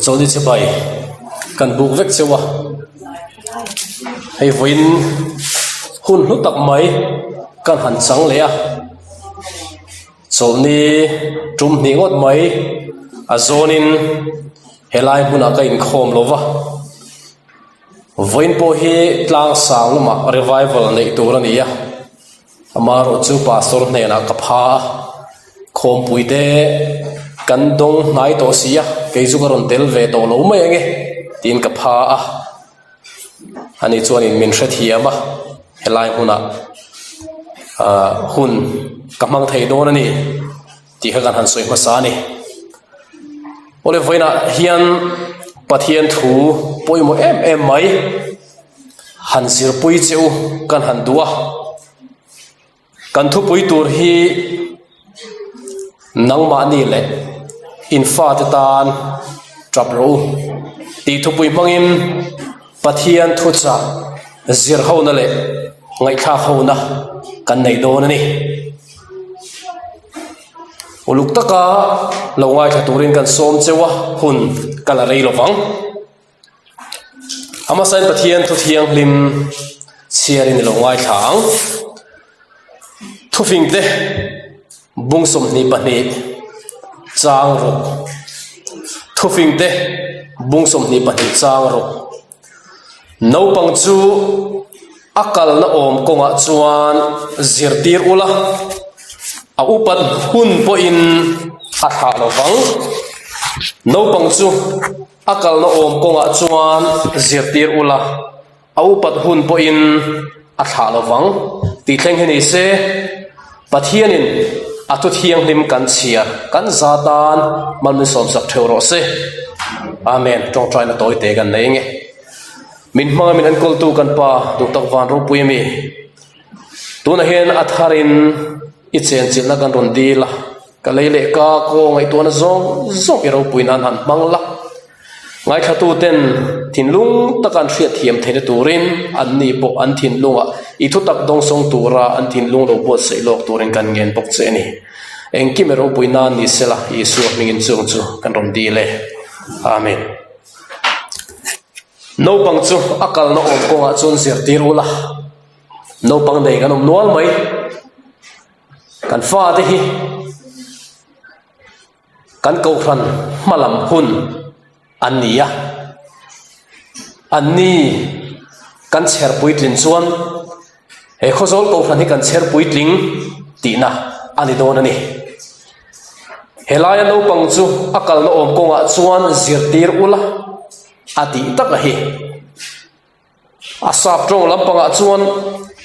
Chawlhni chibai kan buk vek cheu a, hei vawiin hun hlu tak mai kan han chang leh a, chawlhni tum hnih ngawt mai a zawnin helai hmunah ka inkhawm lo va. Vawiin pawh hi tlang sang lamah revival neih tur a ni a. Amaherawh chu pastor hnenah ka pha a, khawmpui te kan dawng hnai tawh si a, kei chu ka rawn tel ve tawh lo mai ange tiin ka pha a, ani chuanin min hrethiam a, helai hmunah ah hun ka hmang thei dawn a ni tih kha kan han sawi hmasa a ni. Awle vawiinah hian Pathian thu pawimawh em em mai. Han zirpui che u kan han duh a, kan thupui tur hi nangmahni leh in fate tan tap rawh u tih thupui hmangin Pathian thuchah zir hona leh ngaihthlak hona kan nei dawn a ni. Uluk taka lo ngaithla turin kan sawm cheu a, hun ka la rei lovang. Hmasain Pathian thu thianghlim chhiarin i lo ngaithla ang. Thufingte bung 22 chang ruk. Thufingte bung 22 chang ruk. Naupang chu a kalna awm kawngah chuan zirtir ula, a upat hun pawhin a thlah lo vang. Naupang chu A kalna awm kawngah chuan zirtir ula, a upat hun pawhin a thlah lo vang tih thleng hi ni se, Pathianin a thu thianghlim kan chhiar kan za tan mal min sawmsak theuh rawh se. Amen. Tawngtaina tawi te kan nei nge. Min hmanga min enkawltu kan Pa duhtak van ropui a mi. Tunah hian a tharin i chenchilhna kan rawn dil a. Ka lei leh ka kaw ngaihtuahna zawng zawng i ropui nan han hmang la. Ngaithlatuten thinlung taka an hriatthiam theihna turin anni pawh an thinlungah i thutak dawngsawng tura an thinlung lo buatsaih lawk turin kan ngen bawk che a ni. Engkim i ropui nan ni sela Isua hmingin chung chu kan rawn dil e. Amen. Naupang chu a kalna awm kawngah chuan zirtir ula. Naupang nei kan awm nual mai. Kan fate hi kan kohhran hmalam hun an ni a, an ni kan chher puitlin chuan he khawzawl kohhran hi kan chher puitling tihna a ni dawn a ni. Helaia naupang chu a kalna awm kawngah chuan zirtir ula a tih tak a hi. A sap tawng lampangah chuan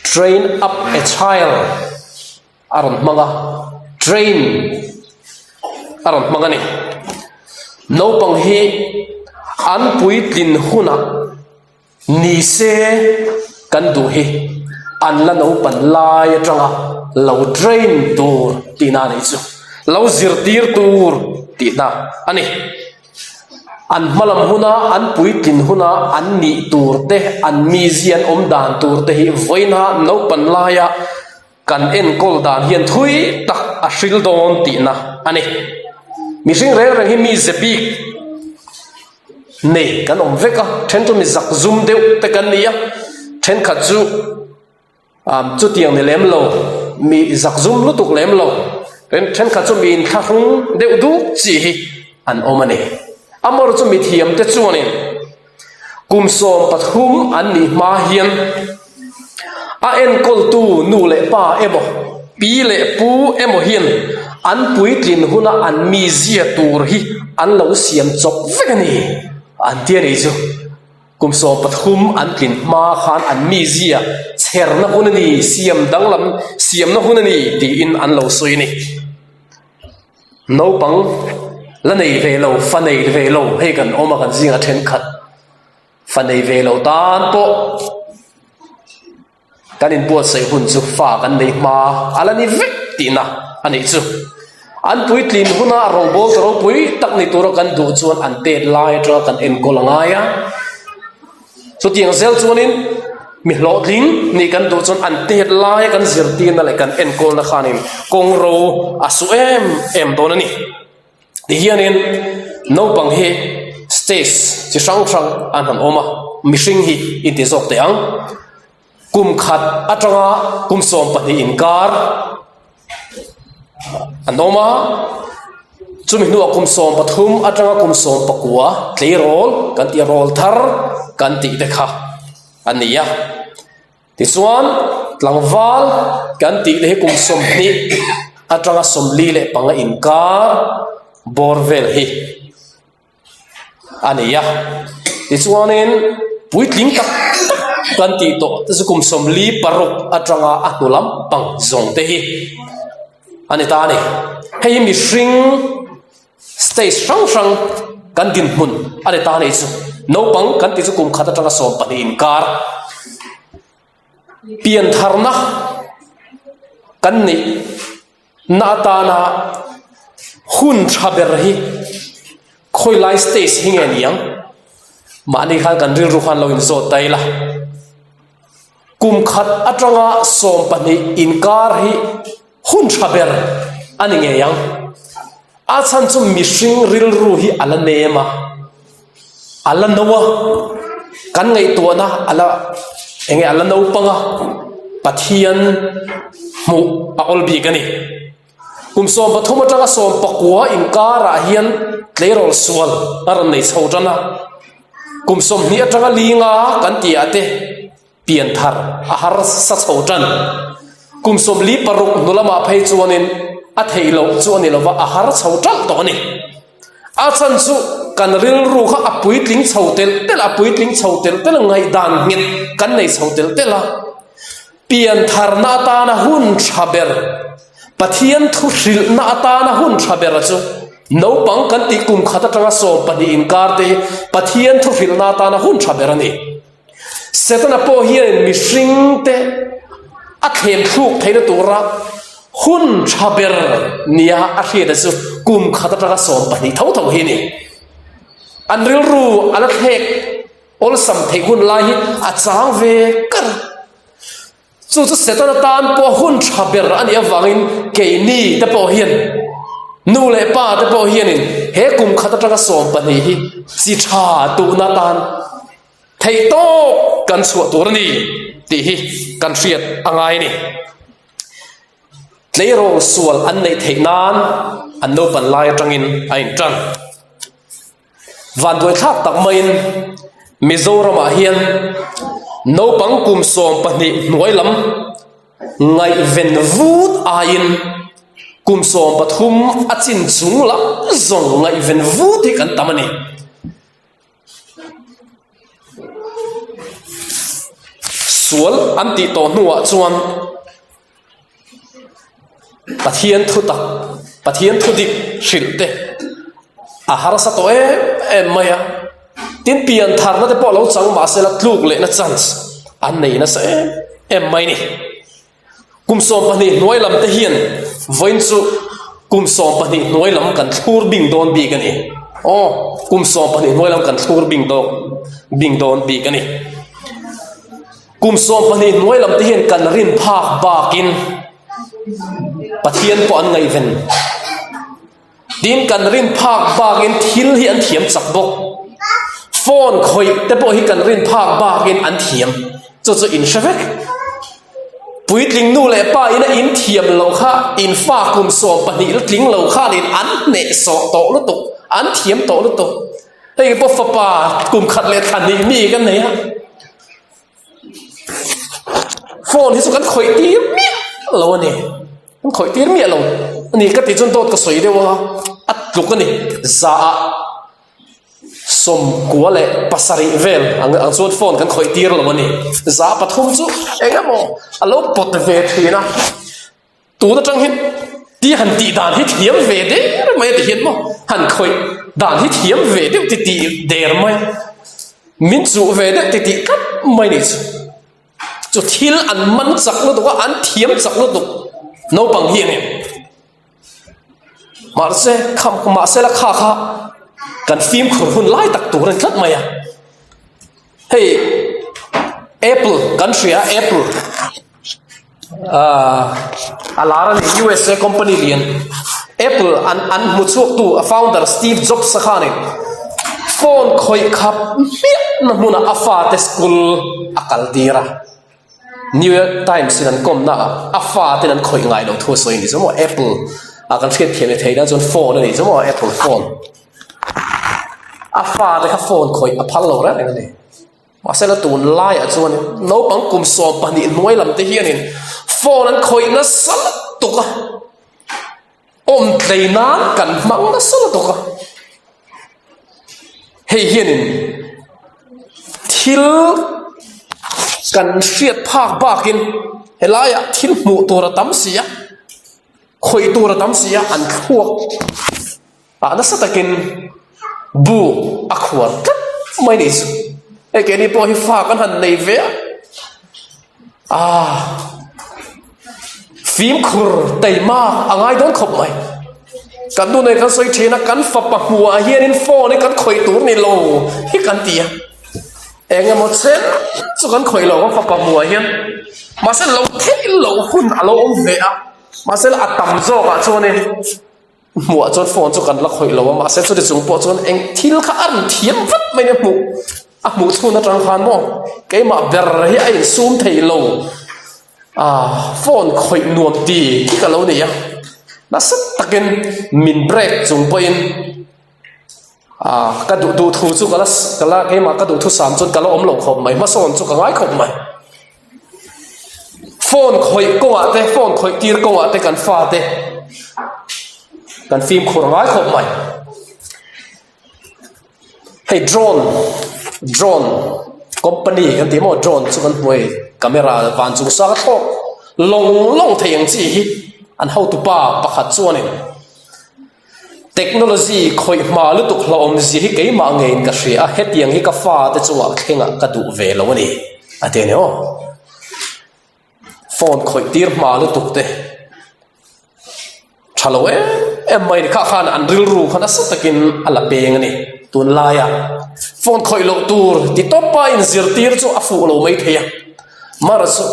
train up a child a rawn hmang a, train a rawn hmang a ni. Naupang hi an puitlin hunah ni se kan duh hi an la naupan lai atanga lo train tur tihna a nih chu, lo zirtir tur tihna a ni. An hmalam huna an puitlin huna an nih tur te, an mizia an awm dan tur te hi vawiina naupan laia kan enkawl dan hian thui tak a hril dawn tihna a ni. Mihring reng reng hi mize bik nei kan awm vek a, then chu mi zakzum deuh te kan ni a, thenkhat chu. Am chutiang ni lem lo, mi zakzum lutuk lem lo, then thenkhat chu mi inthlahrung deuh duk chi hi an awm a ni. Amaherawhchu chu mithiam te chuanin kum 13 an nih hma hian a enkawltu nu leh pa emaw, pi leh pu emaw hian an puitlin huna an mizia tur hi an lo siam chawp vek a ni an ti a nih chu. Kum 13 an tlin hma khan an mizia chherna hun a ni, siam danglam siamna hun a ni tiin an lo sawi a ni. Naupang la nei ve lo, fa nei ve lo hei kan awm a kan zinga thenkhat fa nei ve lo tan pawh Kan inbuatsaih hun chu fa kan nei hma a la ni vek tihna a nih chu. An puitlin huna robawl ta ropui tak ni tura kan duh chuan an tet lai atanga kan enkawl a ngai a. Chutiang zel chuanin mi hlawhtling nih kan duh chuan an tet laia kan zirtirna leh kan enkawlna khanin kawng ro a su em em dawn a ni. Tihianin. Naupang hi stage chi hrang hrang an han awm a, mihring hi inti zawk teh ang. Kum khat atanga kum 12 inkar an awm a, chumi hnuah kum 13 atanga kum 19 tleirawl kan tih rawl thar kan tih te kha a ni a. Tichuan tlangval kan tih te hi kum 20 atanga 45 inkar bawr vel hi. a nei a tichuanin puitling tak tak kan tih tawh te chu kum 46 atanga a hnu lampang zawng te hi a ni ta a ni hei hi mihring stage hrang hrang kan dinhmun a ni ta a nih chu naupang kan tih chu kum khat atanga 12 inkar piantharna kan neih. Na atana hun tha ber hi khawi lai stage hi nge ni ang? Mahni khan kan rilru khan lo inzawt ta ila. Kum khat atanga 12 inkar hi hun tha ber a ni ngei ang. A chhan chu mihring rilru hi a la nem a, a la no a, kan ngaihtuahna a la eng nge a la naupang a, Pathian hmuh a awl bik a ni. Kum 13 atanga 19 inkarah hian tleirawl sual a rawn nei chho tan a, kum 20 atanga linga kan tih ah te, pian thar a harsa chho tan. Kum 46 hnu lamah phei chuanin a theih loh chu a ni lova a har chho ṭalh tawh a ni. A chhan chu kan rilru kha a puitling chho telh telh a, puitling chho telh telh a, ngaihdan nghet kan nei chho telh telh a. Pian tharna atana hun tha ber, Pathian thu hrilhna atana hun tha ber chu naupang kan tih kum khat atanga 12 inkar te hi Pathian thu hrilhna atana hun tha ber a ni. Setana pawh hianin mihringte a thlem thluk theihna tura hun tha ber nia a hriata chu kum khat atanga 12 tho tho hi a ni. An rilru a la thlek awlsam theih hun lai hi a chang ve kar. Chu chu Setana tan pawh hun tha ber a nih avangin keini te pawh hian nu leh pa te pawh hianin he kum khat atanga 12 hi chi tha tuhna tan Theih tawp kan chhuah tur a ni tih hi kan hriat a ngai a ni. Tleirawl sual an neih theih nan an naupan lai atangin a intan. Vanduaithlak tak maiin Mizoramah hian naupang kum 12 hnuai lam ngaihven vut aiin kum 13 a chin chung lam zawng ngaihven vut hi kan tam a ni. Sual an tih tawh hnuah chuan Pathian thu tak, Pathian thu dik hrilh te a harsa tawh em em mai a. Tin pian tharna te pawh lo chang mahse la tluk lehna chance an nei nasa em em mai a ni. Kum 12 hnuai lam te hian vawiin chu kum 12 hnuai lam kan thlur bing dawn bik a ni. Aw, kum 12 hnuai lam kan thlur bing dawn bing dawn bik a ni. Kum 12 hnuai lam te hian kan rin phak bakin Pathian pawh an ngaihven. Tin kan rin phak bakin thil hi an thiam chak bawk. Phone khawih te pawh hi kan rin phak bakin an thiam. Chu chu in hre vek. Puitling nu leh pa ina in thiam lo kha in fa kum 12 la tling lo khanin an hneh sawh tawh lutuk, an thiam tawh lutuk. Hei pawh fapa kum khat leh thla hnih mi kan nei a. Phone hi chu kan khawih tir miah lo a ni. Kan khawih tir miah lo a ni ka tih chuan dawt ka sawi deuh a, a tluk a ni. Za ah 97 vel ang ang chuan phone kan khawih tir lo a ni. Za pathum chu eng emaw a lo pawt ve thin a. Tun atang hian ti han tih dan hi thiam ve der mai a ti hian maw han khawih dan hi thiam ve deuh ti tih der mai a, min chuh ve deuh ti tih tlat mai a nih chu. Chu thil an man chak lutuk a, an thiam chak lutuk naupang hi a ni. Mahse kha mahse la kha kha kan fimkhur hun lai tak tur a ni tlat mai a. Hei apple kan hria a apple ah a lar a ni USA company lian. Apple an an hmu chhuaktu a founder Steve Jobs a khanin phone khawih khap hmiahna hmunah a fate school a kal tir a. New York Times in an kawmna ah a faten an khawih ngai loh thu a sawi a ni chu maw Apple ah kan hriat thiam leh theih nan chuan phone a ni chu maw Apple phone a fate kha phone khawih a phal lo reng reng a ni. Mahsela tun laiah chuan naupang kum 12 hnuai lam te hianin phone an khawih nasa lutuk a, awm tlei nan kan hmang nasa lutuk a. Hei hianin thil kan hriat phak bakin helaiah thil hmuh tur a tam si a, khawih tur a tam si a, an thluak. Ah nasa takin bu a khuar tlat mai ni chu. Hei keini pawh hi fa kan han nei ve a, ah fimkhur taima a ngai dawn khawp mai. Kan nu nen kan sawi thin a, kan fapa hmuhah hianin phone hi kan khawih tur ni lo hi kan ti a. Eng emaw chen chu kan khawih lo kan fapa hmuhah hian mahse lo theih loh hun a lo awm ve a, mahse a tam zawkah chuanin. Hmuhah chuan phone chu kan la khawih lo a, mahse chuti chung pawh chuan eng thil kha a rawn thiam vat mai nia hmuh a hmuh chhun atang khan maw keimah ber hi a insum thei lo ah phone khawih nuam ti hi ka lo nei a, nasa takin min break chung pawhin ah ka duh duh thu chu ka la ka la keimah ka duhthusam chuan ka la awm lo khawp mai hmasawn chu ka ngai khawp mai. Phone khawih kawngah te phone khawih tir kawngah te kan fa te kan fimkhur ngai khawp mai hei drone drone company kan tih maw drone chu kan hmu hei camera van chung sang a thlawk lawng lawng thei ang chi hi an hotupa pakhat chuanin. Technology khawih hma lutuk hlauhawm zia hi keimah ngeiin ka hria a, hetiang hi ka fate chungah thlengah ka duh ve lo a ni, a ti a ni aw. Phone khawih tir hma lutuk te tha lo em em mai a ni, kha khan an rilru kha nasa takin a la peng a ni tunlaia phone khawih loh tur ti tawpa inzirtir chu a fuh lo maithei a, amaherawhchu.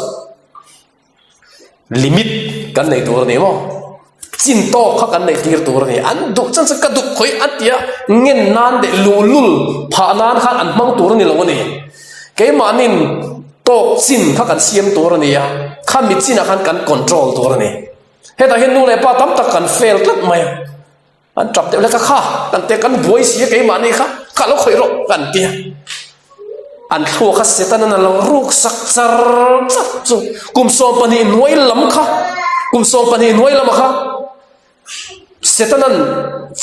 Limit kan nei tur a ni maw? Chin tawk kha kan neih tir tur a ni. An duh chan chuan ka duh khawih a tia ngen nan leh luhlul phah nan khan an hmang tur a ni lo a ni. Keimahnin tawk chin kha kan siam tur a ni a, khami chinah khan kan control tur a ni. Hetah hian nu leh pa tam tak kan fail tlat mai a. An tap deuh hlek a, kha kan te kan buai si a keimahni kha, kha lo khawih rawh kan ti a. An thluak kha Setanan a lo ruk sak char char chu kum 12 hnuai lam kha, kum 12 hnuai lama kha Setanan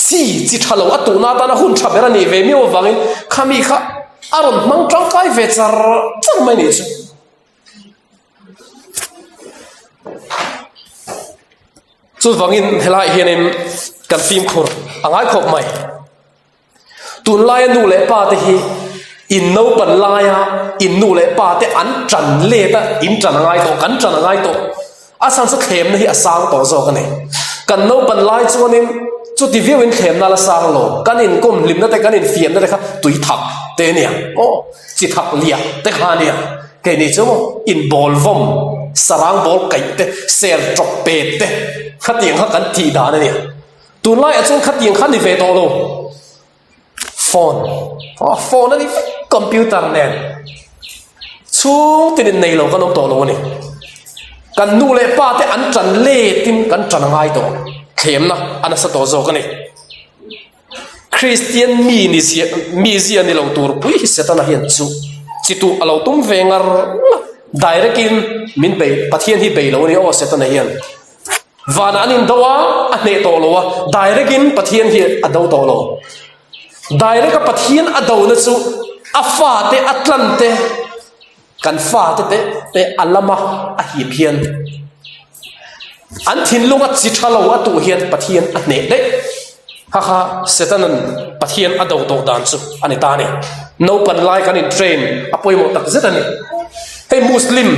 chi chi tha lo a tuhna atana hun tha ber a nih ve miau avangin khami kha a rawn hmang tangkai ve char char mai nih chu. Chuvangin helaiah hianin kan fimkhur a ngai khawp mai. Tunlaia nu leh pa te hi in naupan laia in nu leh pa te an tan let a, in tan a ngai tawh, kan tan a ngai tawh. A chhan chu thlemna hi a sang tawh zawk a ni. Kan naupan lai chuanin chuti viauin thlemna la sang lo, kan inkawm hlimna te, kan infiamna te kha tui thak te a nia, aw chi thak liah te kha a nia. Keini chu inbawl vawm, sarang bawl kaih te, ser tawp pet te khatiang kha kan tih dan a nia. Tunlaiah chuan khatiang kha ni ve tawh lo. Phone, aw phone a ni vek computer nen chhung tinin nei lo kan awm tawh lo a ni. Kan nu leh pa te an tan letin kan tan a ngai tawh. Thlemna a nasa tawh zawk a ni. Kristian mi ni zia mi zia ni lo tur pui hi Setana hian chu chi tuh a lo tum ve ngar ngar direct in min bei Pathian hi bei lo a ni aw Setana hian vanah an in do a a hneh tawh lo a direct in Pathian hi a do tawh lo direct a Pathian a do na chu a fate a tlan te Kan fate te te a lama a hip hian an thinlunga chi tha lo a tuh hian Pathian a hneh daih. Ha ha, Setanan Pathian a do tawh dan chu a ni ta a ni. Naupan lai kan in train a pawimawh tak zet a ni. Hei Muslim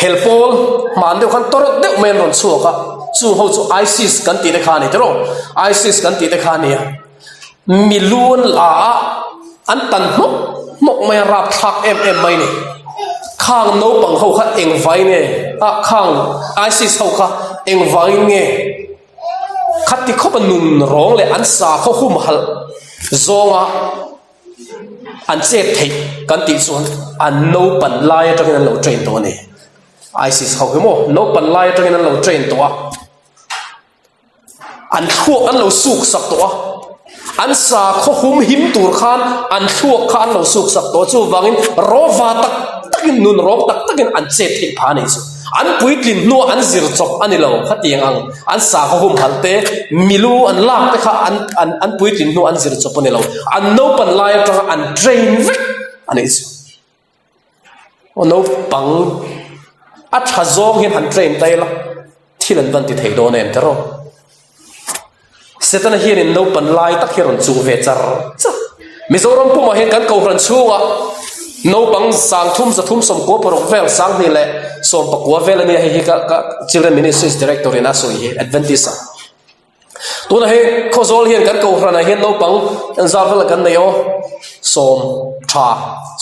hel pawl hman deuh khan tawrh deuh mai an rawn chhuak a, chung ho chu ISIS kan tih te kha a ni tiraw? ISIS kan tih te kha a ni a. Mi lu an la a, an tan hnawk hnawk mai a, rapthlak em em mai ni. Khang naupang ho kha engvai nge, ah khang ISIS ho kha engvangin nge? Khati khawpa nun rawng leh an sakhaw humhalh zawnga an chet theih kan tih chuan an naupan lai atangin an lo train tawh a ni. ISIS ho hi maw naupan lai atangin an lo train tawh a. An thluak an lo suk sak tawh a, an sakhaw hum him tur khan an thluak kha an lo suk sak tawh a, chuvangin rawva tak takin nun rawng tak takin an chet theih phah a nih chu. An puitlin hnuah an zir chawp a ni lo, khatiang ang an sakhaw hum halh te, milu an lak te kha an an an puitlin hnuah an zir chawp a ni lo, an naupan lai atanga an train vek a nih chu. Aw naupang a tha zawng hian han train ta ila thil an van ti thei dawn em tiraw? Setana hianin naupan lai tak hi a rawn chuh ve char char. Mizoram pumah hian kan kohhran chhungah naupang sangthum zathum sawmkua paruk vel sanghnih leh sawmpakua vel ania hei hi ka ka Children Ministries Director in a sawi hi Adventist ah. Tuna hei Khawzawl hian kan kohhranah hian naupang zar vel kan nei aw, 10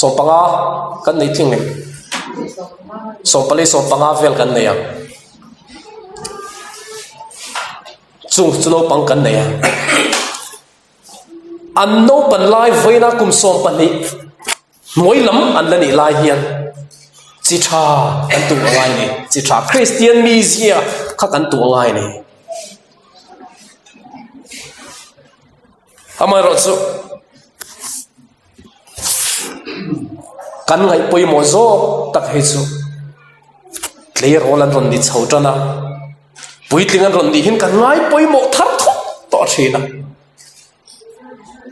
15 kan nei tling em? 14 15 vel kan nei a, chung chu naupang kan nei a, an naupan lai vawiina kum 12. Hnuai lam an la nih lai hian chi tha kan tuh a ngai ni. Chi tha Kristian mizia kha kan tuh a ngai ni. Amaherawhchu kan ngaih pawimawh zawk tak hi chu tleirawl an rawn ni chho tan a, puitling an rawn nih hin kan ngai pawimawh thar thawk tawh thin a.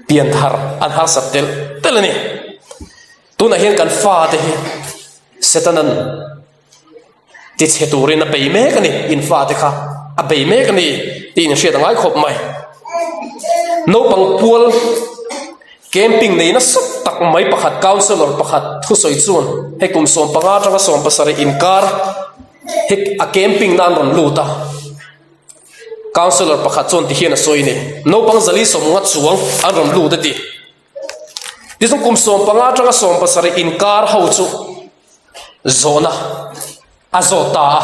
Pian thar an harsat telh telh a ni. Tunah hian kan fate hi Setanan tichhe turin a bei mek a ni. In fate kha a bei mek a ni tih in hriat a ngai khawp mai. Naupang pual camping nei nasa tak mai pakhat councellor pakhat thusawi chuan hei kum 15 atanga 17 inkar hi a camping nan rawn lut a. Councillor pakhat chuan ti hian a sawi a ni, Naupang zali sawmnga chuang an rawn lut a ti. Tichuan kum 15 atanga 17 inkar ho chu zawhna a zawt ta a.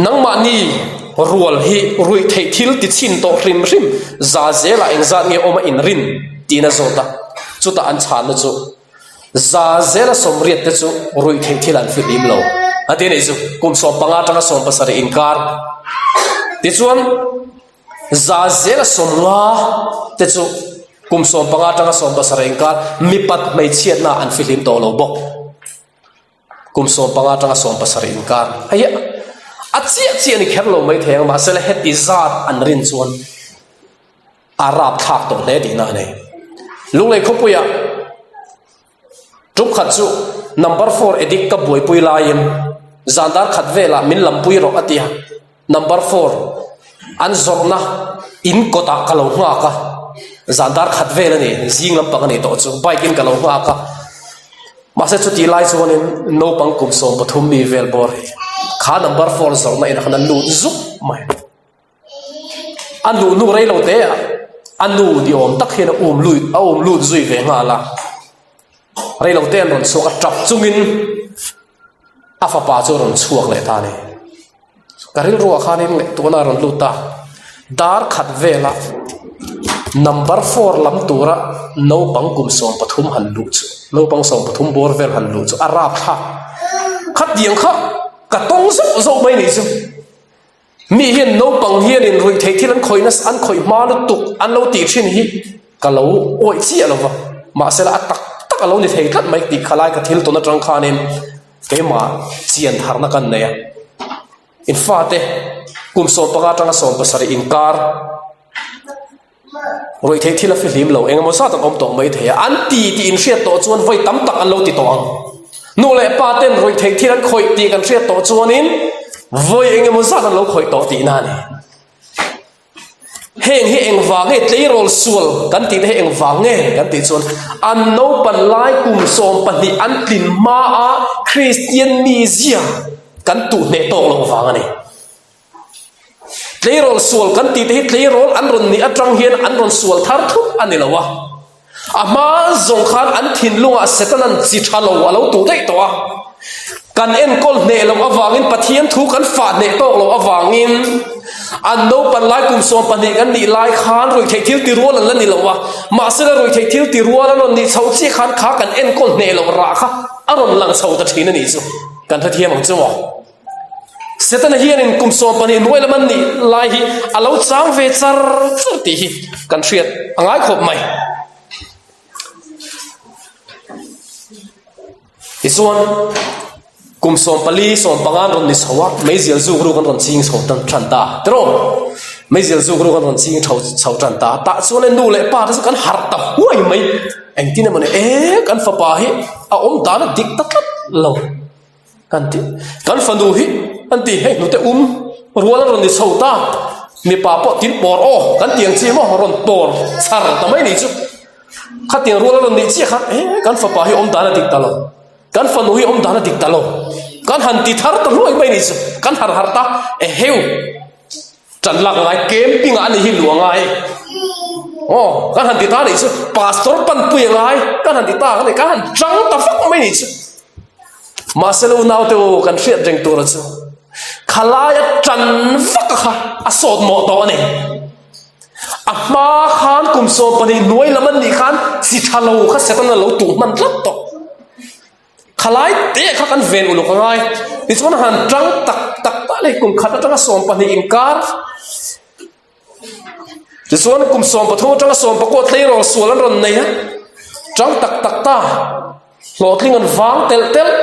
Nangmahni rual hi ruih theih thil ti chhin tawh hrim hrim za zelah engzat nge awm a inrin tiin a zawt a. Chutah an chhanna chu. Za zela sawmriat te chu ruih theih thil an fihlim lo a ti a nih chu, kum 15 atanga 17 inkar. Tichuan, za zela 50 te chu kum 15 atanga 17 inkar mipat hmeichhiatna an fihlim tawh lo bawk. Kum 15 atanga 17 inkar. Hei hi a chiah chiah a ni kher lo maithei ang, mahsela heti zat an rin chuan A rapthlak tawh hle tihna a nei. Lunglei khawpuiah tum khat chu number four addict ka buaipui laiin zan dar khat velah min lampui rawh a ti a, number four an zawrhna in kawtah ka lo nghak a, zan dar khat vel a ni, zing lampang a ni tawh chu bike in ka lo nghak a, mahse chutih lai chuanin naupang kum 13 mi vel bawr hi kha number four zawrhna inah khan an lut zuk mai. A luh hnu rei lo te ah a nu ni awm tak hian a um lui a um lut zui ve nghal a, rei lo te an rawn chhuak a tap chungin a fapa chu a rawn chhuak leh ta a ni. Ka rilruah khanin ngaihtuahna a rawn lut a, dar khat vela number four lam tura naupang kum 13 han luh chu naupang 13 bawr vel han luh chu a rapthlak khatiang kha ka tawng zauh zauh mai nih chu. Mi hian naupang hianin ruih theih thil an khawih nasa an khawih hma lutuk an lo tih thin hi ka lo awih chiah lo va, mahsela a tak tak a lo ni thei tlat mai tih kha lai ka thil tawn atang khanin keimah chian tharna kan nei a. In fate kum 15 atanga 17 inkar. Ruih theih thil a fihlim lo, engemaw zat an awm tawh mai thei a, an ti tih in hriat tawh chuan vawi tam tak an lo ti tawh ang. Nu leh pa ten ruih theih thil an khawih tih kan hriat tawh chuanin vawi engemaw zat an lo khawih tawh tihna a ni. Heng hi engvang nge tleirawl sual kan tih te hi engvang nge kan tih chuan an naupan lai kum 12 an tlin hmaa Kristian mizia kan tuh hneh tawk loh vang a ni. Tleirawl sual kan tih te hi tleirawl an rawn nih atang hian an rawn sual thar thut a ni lo a. A hma zawng khan an thinlungah Setanan chi tha lo a lo tuh daih tawh a. Kan enkawl hneh loh avangin Pathian thu kan fah hneh tawk loh avangin an naupan lai kum 12 kan nih lai khan ruihtheih thil ti rual an la ni lo a, mahsela ruihtheih thil ti rual an rawn nih chhoh chiah khan kha kan enkawl hneh loh rah kha a rawn lang chho ta thin a nih chu kan hrethiam ang chu maw. Setana hianin kum 12 hnuai lam an nih lai hi a lo chang ve char char tih hi kan hriat a ngai khawp mai. Tichuan, kum 14, 15 an rawn ni chho a, meizial zuk ruk an rawn ching chho tan tan ta. Tiraw? Meizial zuk ruk an rawn ching chho chho tan ta. Tah chuan e nu leh pa te chu kan harh ta huai mai. Engtin emaw ni e kan fapa hi a awm dan a dik ta tlat lo kan ti. Kan fanu hi an ti hei hnute um rual an rawn ni chho ta. Mipa pawh tin pawr aw kan ti ang chi maw rawn pawr char ta mai ni chu. Khatiang rual a rawn nih chiah kha eh kan fapa hi awm dan a dik ta lo, kan fanu hi awm dan a dik ta lo, kan han ti thar ta hluai mai ni chu, kan har har ta eheu tan lak ngai camping ah a nih hi luh a ngai aw kan han ti ta nih chu pastor panpui a ngai kan han ti ta a ni kan han chang ta vak mai ni chu mahse lo naute u kan hriat reng tur a chu khalaia tan vak a kha a sawt mawh tawh a ni. A hma khan kum 12 hnuai lam an nih khan chi tha lo kha Satan a lo tuh hman tlat tawh. Khalai te kha kan ven uluk a ngai. Tichuan han tang tak tak tak leh kum khat atanga 12 inkar tichuan kum 13 atanga 14 tleirawl sual an rawn nei a tang tak tak ta. Hlawhtling an vang telh telh.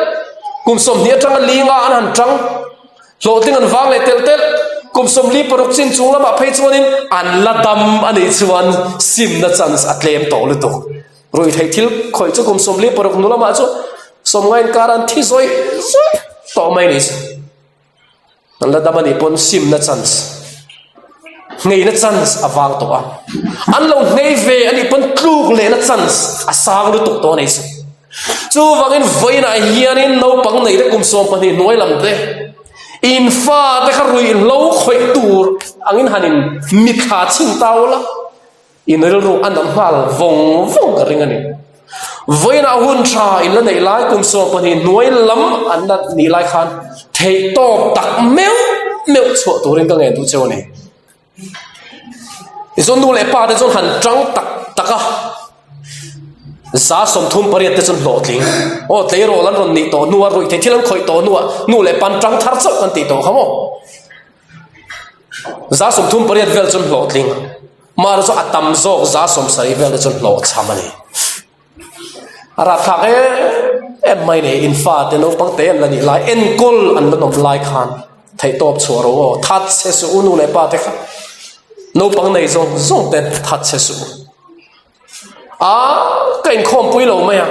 Kum 20 atanga linga an han tang. Hlawhtling an vang leh telh telh. Kum 46 chin chung lamah phei chuanin an la dam a nih chuan simna chance a tlem tawh lutuk. Ruihtheih thil khawih chu kum 46 hnu lamah chu sawmnga inkar an thi zawih zawih tawh mai ni chu. An la dam a nih pawn simna chance, ngheina chance a vang tawh a. An lo nghei ve a nih pawn tluk lehna chance a sang lutuk tawh a ni chu. Chuvangin vawiinah hianin naupang neih te kum 12 hnuai lam te in fa te kha ruihhlo khawih tur angin han in mitthla chhin ta ula. In rilru a nam nghal vawng vawng ka ring a ni. Vawiinah hun tha in la neih lai kum 12 hnuai lam an la nih lai khan theih tawp tak meuh meuh chhuah turin ka ngen duh cheu a ni. Tichuan nu leh pa te chuan han tang tak tak a, za 38 te chuan hlawhtling. Aw tleirawl an rawn nih tawh hnuah ruih theih thil an khawih tawh hnuah nu leh pa an tang thar chauh kan tih tawh kha maw. Za 38 vel chuan hlawhtling. Mahra chu a tam zawk za 70 vel te chuan hlawhchham a ni. A rahthlak em em mai nei in fa te naupang te an la nih lai enkawl an la nawm lai khan theihtawp chhuah rawh aw that che suh u nu leh pa te kha naupang nei zawng zawng ten that che suh u. A ka inkhawmpui lo mai a.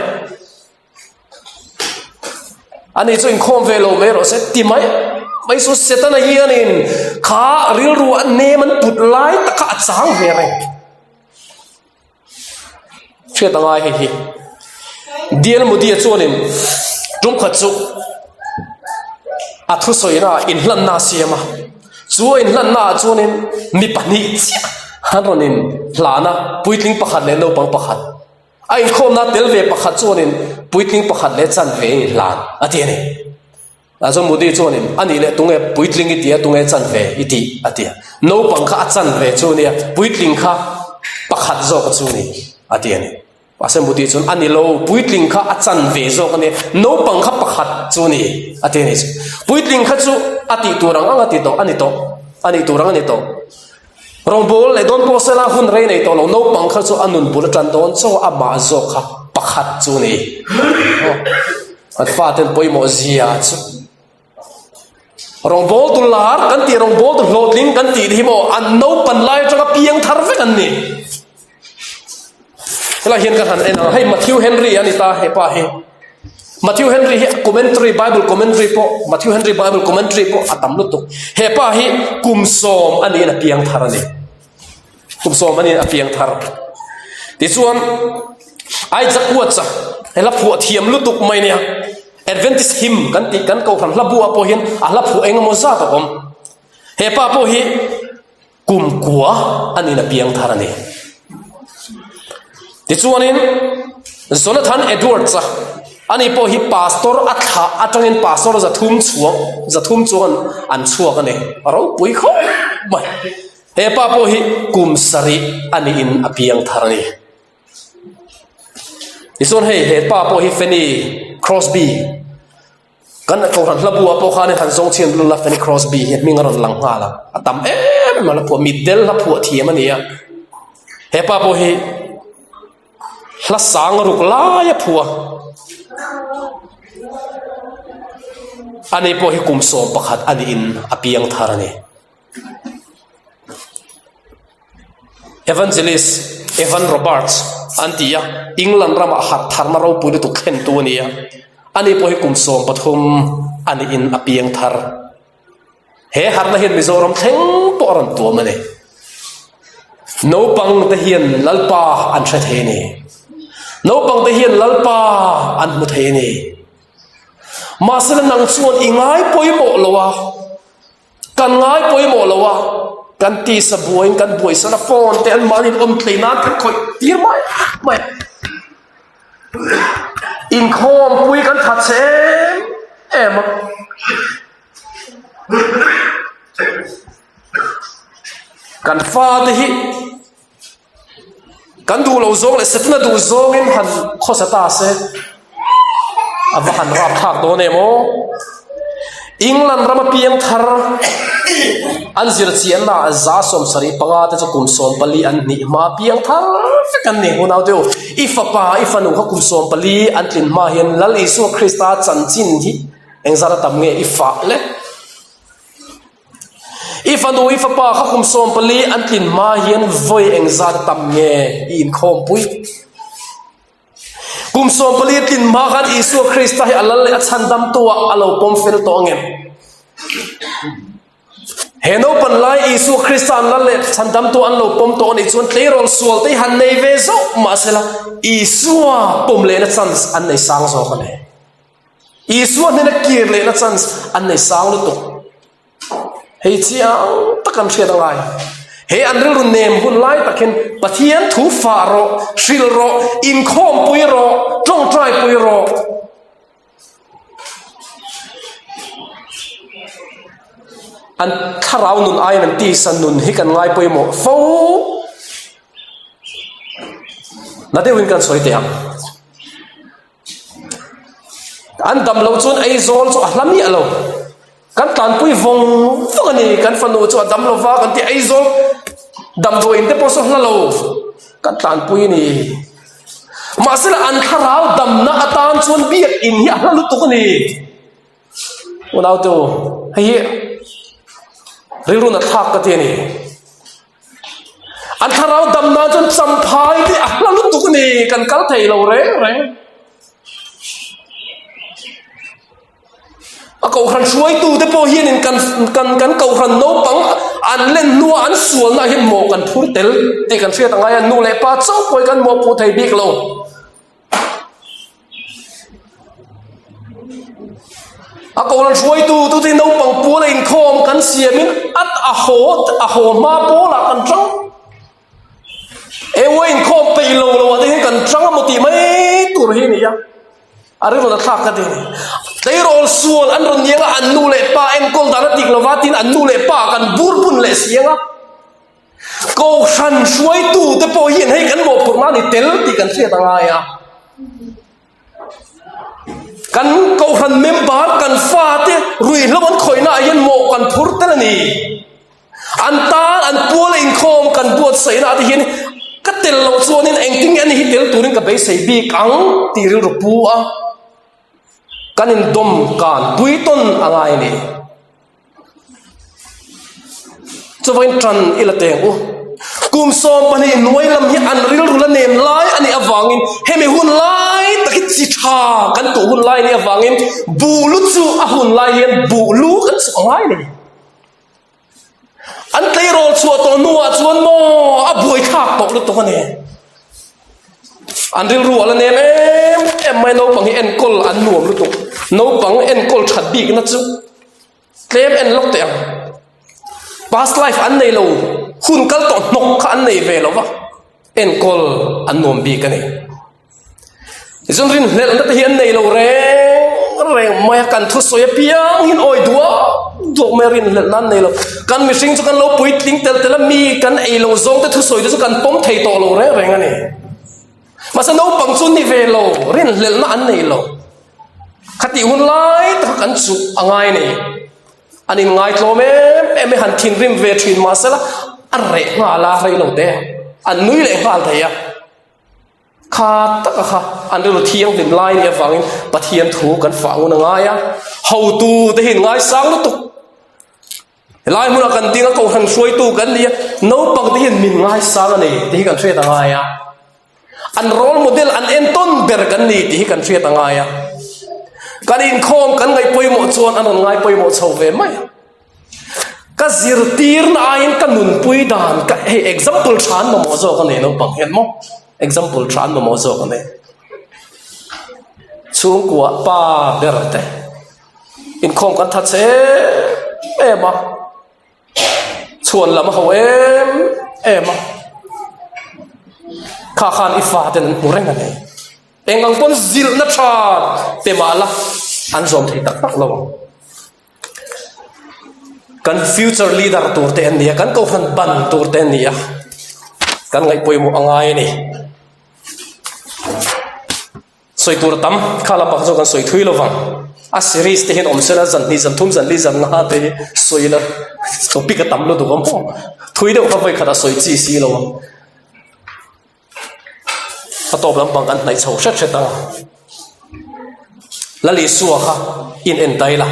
Ani chu inkhawm ve lo mai rawh se ti mai mai chu Setana hianin kha rilru a nem an put lai tak kha a chang ve reng. Hriat a ngai hei hi. D.L. Moody-a chuanin tum khat chu a thusawina ah inhlanna a siam a. Chu a inhlanna ah chuanin mi pahnih chiah an rawn inhlan a, puitling pakhat leh naupang pakhat. A inkhawmna tel ve pakhat chuanin puitling pakhat leh chanve a inhlan a ti a ni. Tah chuan Modi chuanin a nih leh tunge puitling i ti a tunge chanve i tih a ti a. Naupang kha a chanve chu a nia, puitling kha pakhat zawk chu a ni a ti a ni. Mahse Modi chuan a ni lo, puitling kha a chanve zawk a nia, naupang kha pakhat chu a ni a ti a ni. Puitling kha chu a tih tur ang ang a ti tawh a ni tawh, a nih tur ang a ni tawh. Rawngbawl leh dawn pawh sela hun rei nei tawh lo naupang kha chu a nun bul atan dawn chaw amah zawk kha pakhat chu a ni. An faten pawimawh zia chu rawngbawl tu lar kan tih rawngbawl tu hlawhtling kan tih hi maw an naupan lai atanga piang thar vek an ni. Helai hian ka han en ang hei Matthew Henry a ni ta hepa hi. Matthew Henry hi commentary Bible commentary pawh Matthew Henry Bible commentary pawh a tam lutuk. Hepa hi kum sawm a niin a piang thar a ni. Kum sawm a niin a piang thar. Tichuan Isaac Watts a he hla phuah thiam lutuk mai nia. Adventist hymn kan tih kan kohhran hla bu ah pawh hian a hla phuah engemaw zat a awm. Hepa pawh hi Kum kua a nin a piang thar a ni. Tichuanin Jonathan Edwards-a. Ani pawh hi pastor a thlah atangin pastor 300 chuang 300 chuang an chhuak a ni. A ropui khawp mai. He pa pawh hi kum sarih a niin a piang thar a ni. Tichuan hei he pa pawh hi Fanny Crosby kan kohhran hla bu ah pawh khan han zawng chhin lul a Fanny Crosby hi hming a rawn lang nghal a, a tam em em a la phuah mitdel hla phuah thiam a ni a. He pa pawh hi hla sang ruk lai a phuah a. Ani pawh hi kum 11 a niin a piang thar a ni. Evangelist Evan Roberts an ti a, England ramah harh tharna ropui lutuk thlentu a ni a, ani pawh hi kum 13 a niin a piang thar. He harhna hian Mizoram thleng pawh a rawn tuam a ni. Naupang te hian Lalpa an hre thei a ni. Naupang te hian Lalpa an hmu thei a ni. Mahse nang chuan i ngai pawimawh lo a. Kan ngai pawimawh lo a, kan tisa buaiin kan buaisan a, phone te an mahni awm tlei nan kan khawih tir mai mai a. Inkhawmpui kan that che em em a. Kan fate hi Kan duh loh zawng leh Setana duh zawngin han khawsa ta se, a va han rap thlak dawn em aw. England rama piang thar an zir chianna ah 75% te chu kum 14 an hnih hma piang thar vek an ni. Unau te u, i fapa, i fanu kha kum 14 an tlin hma hian Lal Isua Krista chanchin hi engzat a tam nge i fah le? I fanu i fapa kha kum 14 an tlin hma hian vawi engzat a tam nge i inkhawmpui? Kum 14 tlin hma khan Isua Krista hi a lal leh a chhandamtu ah a lo pawm fel tawh angem? He naupan lai Isua Krista an lal leh chhandamtu an lo pawm tawh anih chuan tleirawl sual te hi han nei ve zauh mahsela Isua pawm lehna chance an nei sang zawk a ni. Isua hnena kir lehna chance an nei sang lutuk. Hei chiang tak an hriat a ngai. He an rilru nem hun lai tak hian Pathian thu fah rawh, hrilh rawh, inkhawmpui rawh, tawngtaipui rawh. An thlarau nun aiin an tisa nun hi kan ngai pawimawh fo. Na deuhin kan sawi teh ang. An dam loh chuan Aizawl chu a hla miah lo. Kan tlanpui vawng vawng a ni. Kan fanu chu a dam lo va kan ti Aizawl damdawiin te pawh saw hla lo kan tlanpui a ni. Mahsela an thlarau damna atan chuan biakinn hi a hla lutuk a ni. Unau te u, hei hi rilru na thlak ka ti a ni. An thlarau dam nan chuan champhai te a hla lutuk a ni, kan kal thei lo reng reng. A kohhran hruaitu te pawh hianin kan kan kan kohhran naupang an len hnua an sualna ah hian mawh kan phur tel tih kan hriat angai a, nu leh pa chauh pawh hi kan mawhphuh thei bik lo. A kohhran hruaitu tute hi naupang pual a inkhawm kan siamin a a haw a haw hma pawlah kan tang. Eua inkhawm peih lo lo ah te hian kan tang a maw tih mai tur hi a ni a. A rilru a thlak ka ti a ni. Tleirawl sual an rawn niang a, an nu leh pa enkawl dan a tik lova tin an nu leh pa kan bur bun leh si ang a. Kohhran hruaitu te pawh hian hei kan mawhphurhna a ni tel tih kan hriat a ngai a. Kan kohhran member kan fate ruihhlo an khawihna ah hian mawh kan phur tel a ni. An tan an pual a inkhawm kan buatsaihna ah te hian ka tel loh chuanin engtin nge ani hi tel turin ka beisei bik ang tih rilru pu a. Kan indawm kan pui tawn a ngai a ni. Chuvangin tan i la teng u. Kum 12 hnuai lam hi an rilru la nem lai a nih avangin hemi hun lai tak hi chi tha kan tuh hun lai a nih avangin buh lu chu a hun lai hian buh lu kan chhuah ngai a ni. An tleirawl chhuah tawh hnuah chuan maw a buaithlak tawh lutuk a ni. An rilru a la nem em em mai naupang hi enkawl an nuam lutuk. Naupang enkawl that bikna chu tlem en lawk teh ang. Past life an nei lo, hun kal tawh hnawk kha an nei ve lo va, enkawl an nuam bik a ni. Tichuan rinhlelhna te hi an nei lo reng reng mai a, kan thusawi apiang hian awi duak duak mai a rinhlelhna an nei lo. Kan mihring chu kan lo puitling tel tel a, mi kan ei lo zawng te thusawi te chu kan pawm thei tawh lo reng reng a ni. Mahse naupang chu ni ve lo, rinhlelhna an nei lo. Khatih hun lai tak kha kan chuh a ngai a ni. An inngai tlawm em em e, han thinrim ve thin mahsela a reh nghal a, rei lo te an nui leh nghal thei a. Kha taka kha an rilru thianghlim lai nih avangin Pathian thu kan fah ngun a ngai a, hotu te hi ngaisang lutuk. Helai hmunah kan ding a, kohhran hruaitu kan ni a, naupang te hian min ngaisang a ni tih hi kan hriat a ngai a. An role model an entawn ber kan ni tih hi kan hriat a ngai a. Kan inkhawm kan ngaih pawimawh chuan an rawn ngai pawimawh chho ve mai a. Ka zirtirna aiin ka nunpui dan ka hei example tha an mamawh zawk a nei naupang hian maw example tha an mamawh zawk a nei. Chhungkua pa ber te inkhawm kan that che em em a, chhuan lam a ho em em a, kha khan i fa ten an hmu reng a nei. Eng ang pawn zilhna tha pe mah la an zawm thei tak tak lo ang. Kan future leader tur te an ni a, kan kohhran ban tur te an ni a, kan ngaih pawimawh a ngai a ni. Sawi tur a tam, kha lamah kha chuan kan sawi thui lo vang. A series te hian awm sela zan hnih zan thum zan li zan nga te hi sawi ila topic a tam lutuk a maw. Thui deuh kha vawi khat a sawi chi si lo ang. A tawp lampang kan hnaih chho hret hret ang. Lal Isua kha in en ta ila.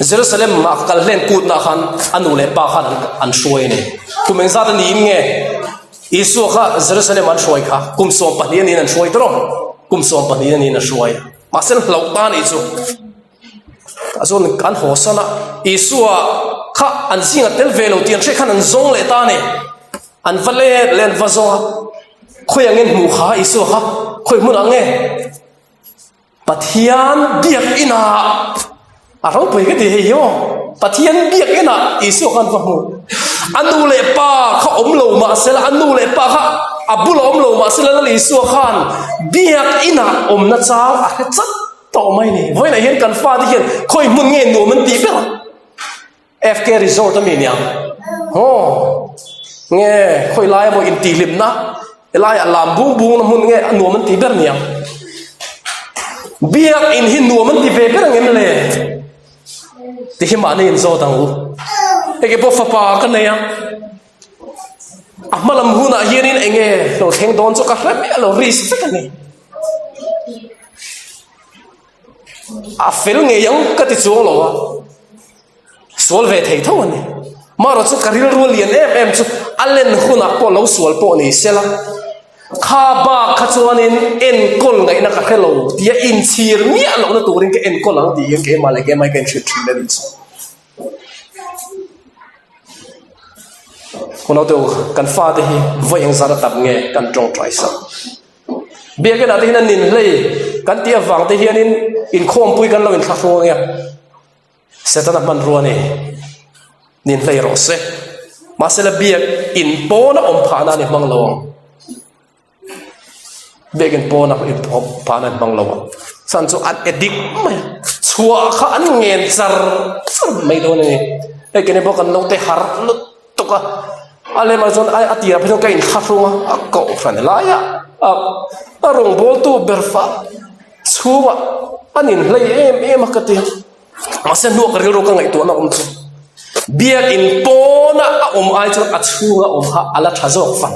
Jerusalem ah kal hlen kutna khan a nu leh pa khan an hruai a ni. Kum engzat a niin nge Isua kha Jerusalem an hruai kha kum 12 a niin an hruai tawh. Kum 12 a niin a hruai. Mahse hlauh ta nih chu. Tah chuan an haw san a, Isua kha an zingah tel ve lo tih an hriat khan an zawng leh ta a ni. An va let leh an va zawng a, khawi angin hmuh kha Isua kha khawi hmunah nge? Pathian biakinah a ropui ka ti hei hi aw. Pathian biakinah Isua kha an va hmu. A nu leh pa kha awm lo mahsela a nu leh pa kha a bulah awm lo mahsela Lal Isua khan biakinah awmna chang a hre chat. Tawh mai ni. Vawiinah hian kan fate hian khawi hmun nge nuam an tih ber a? FK Resort a mi niang. Haw. Nge khawi lai emaw intihhlimna helaiah lam bung bung na hmun nge a nuam an tih ber niang. Biak in hi nuam an ti ve ber ang em le? Ti hi mahni inzawt ang u. Hei pawh fapa ka nei a. A hma lam hunah hianin eng nge lo thleng dawn chu ka hre miah lo risk vek a ni. A fel ngei ang ka ti chuang lo a, sual ve thei tho a ni. Marawh chu ka rilru lian em em chu a len hunah pawh lo sual pawh ni sela, kha bak kha chuanin enkawl ngaihna ka hre lo tia inchhir miah lohna turin ka enkawl ang tih hian keimah leh keimah hi ka inhrilh thin a nih chu. Unau te u, kan fate hi vawi engzat a tam nge kan tawngtai sak? Biakinah te hian an inhlei kan tih avang te hianin inkhawmpui kan lo inthlahrung ang e. Setana hmanrua a ni. Ninhlei rawh se. Mahsela biak in pawna awm phahna a ni hmang lo ang. Biakin pawna inthawm phahna an hmang lo a. Chhan chu an addict mai a. Chhuah kha an ngen char char mai dawn a ni. Hei keini pawh kan naute harh lutuk a. A lemah chuan a tirah phei chuan ka inthlahrung a, a kohhran laia a a rawngbawltu ber fah chhungah an inhlei em em a ka ti a. Mahse hnuah ka rilru ka ngaihtuahna awm chu biakin pawna a awm ai chuan a chhunga awm kha a la tha zawk fan.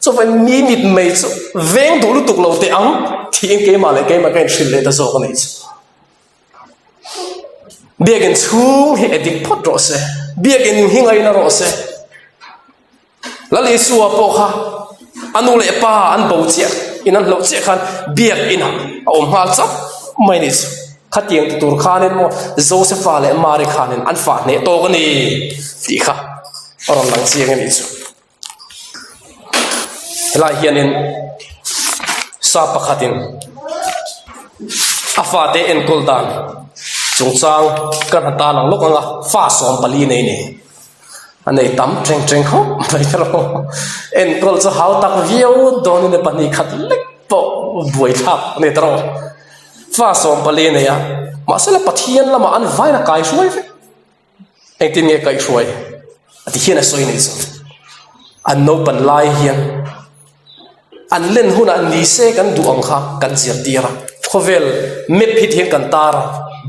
Chuvangin mi mit mai chu veng duh lutuk lo teh ang tiin keimah leh keimah ka inhrilh leh ta zawk a nih chu. Biakin chhung hi addict phawt rawh se, biakin hi ngaina rawh se. Lal Isua pawh kha a nu leh pa an bo chiah in an hloh chiah khan biakinah a awm nghal chauh mai a nih chu. Khatiang ti tur khanin maw Josefa leh Mari khanin an fah hneh tawk a ni tih kha a rawn lang chiang a nih chu. Helai hianin sa pakhatin a fate enkawl dan chungchang ka hna tan ang lawk ang a, fa 14 nei a ni. A nei tam teng teng khawp mai erawh enkawl chu hau tak viau dawnin pahnih khat lek. Pawh buaithlak a ni ta rawh. Fa 14 a nei a, mahsela Pathian lamah an vain a kaihruai vek. Engtin nge kaihruai? A ti hian a sawi nei chu. An naupan lai hian an len hunah ni se kan duh ang kha kan zirtir a, khawvel map hi ti hian kan tar a,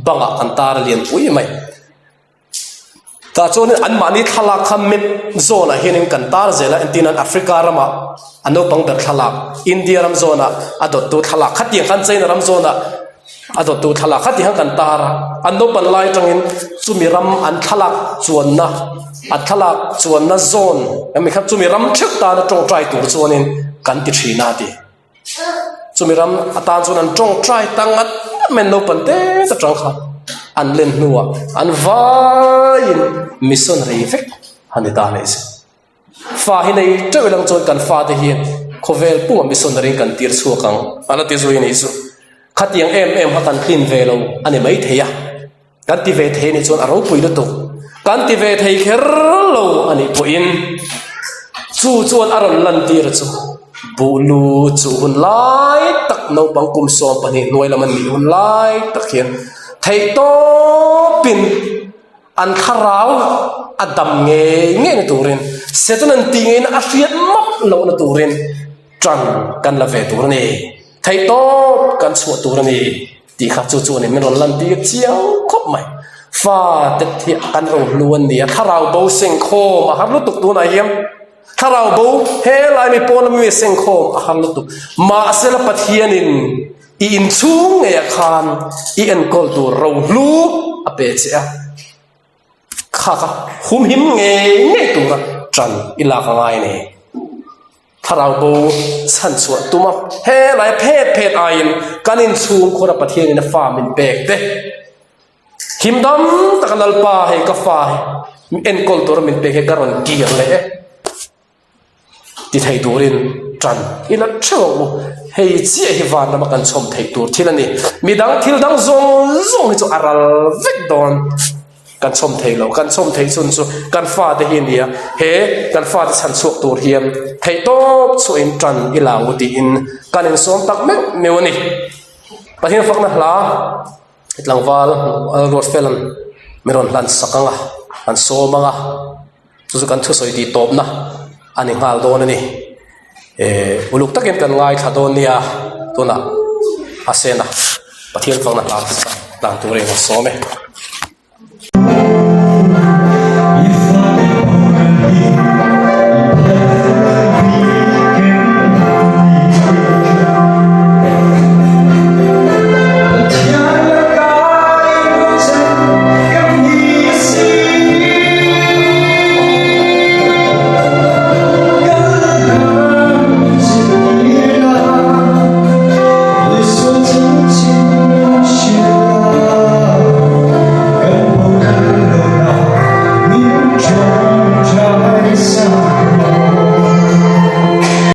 bangah kan tar a lianpui mai. Tah chuanin anmahni thlalak kha map zawnah hianin kan tar zel a, entirnan Africa ramah a naupang ber thlalak, India ram zawnah a dawttu thlalak, khatiang khan China ram zawnah a dawttu thlalak khatiang khan kan tar a, an naupan lai atangin chumi ram an thlalak chuanna an thlalak chuanna zawn emi kha chumi ram theuh tana tawngtai tur chuanin kan ti thin a ti. Chumi ram atan chuan an tawngtai ta ngat ngat mai naupang te atang kha an len hnuah an vaiin missionary vek a ni ta a nih chu. Fa hi nei teuh ilang chuan kan fate hi khawvel pumah missionary kan tir chhuak ang a la ti zui a nih chu. Khatiang em em kha kan tlin ve lo a ni maithei a. Kan ti ve thei anih chuan a ropui lutuk. Kan ti ve thei kher lo anih pawhin chu chuan a rawn lantir chu buhlu chu hun lai tak naupang kum 12 hnuai lam an nih hun lai tak hian theihtawpin an thlarau a dam ngei ngei na turin Satan an tih ngeiin a hriat map lohna turin tan kan la ve tur a ni. Theihtawp kan chhuah tur a ni. Tih kha chu chu a ni, min rawn lantir chiang khawp mai. Fa te hi an ro hlu an ni a, thlarau bo sengkhawm a har lutuk tunah hian. Thlarau bo helai mi pawn lama mi sengkhawm a har lutuk. Mahsela Pathianin i inchhung ngeiah khan i enkawl tur ro hlu a pe che a. Kha kha humhim ngei ngei tura tan i lak a ngai a ni. Thlarau bo chhan chhuah tum a, helai phet phet aiin kan inchhung khawra Pathianin a fa min pek te. Him dam taka Lalpa hei ka fa hi enkawl tura min pek hi ka rawn kir leh e. Ti thei turin tan i la theuh ang u. Hei chiah hi van lama kan chhawm theih tur thil a ni. Midang thil dang zawng zawng hi chu a ral vek dawn. Kan chhawm thei lo. Kan chhawm theih chhun chu kan fate hi a ni a. He kan fate chhan chhuak tur hian theihtawp chhuahin tan i la u tiin kan insawm tak meuh meuh a ni. Pathian fakna hla tlangval Ruatfelan min rawn hlan sak ang a, an sawm ang a. Chu chu kan thusawi tih tawpna a ni nghal dawn a ni. Eh uluk takin kan ngaithla dawn nia tunah a sena Pathian fakna hla tlan tur eng a sawm e.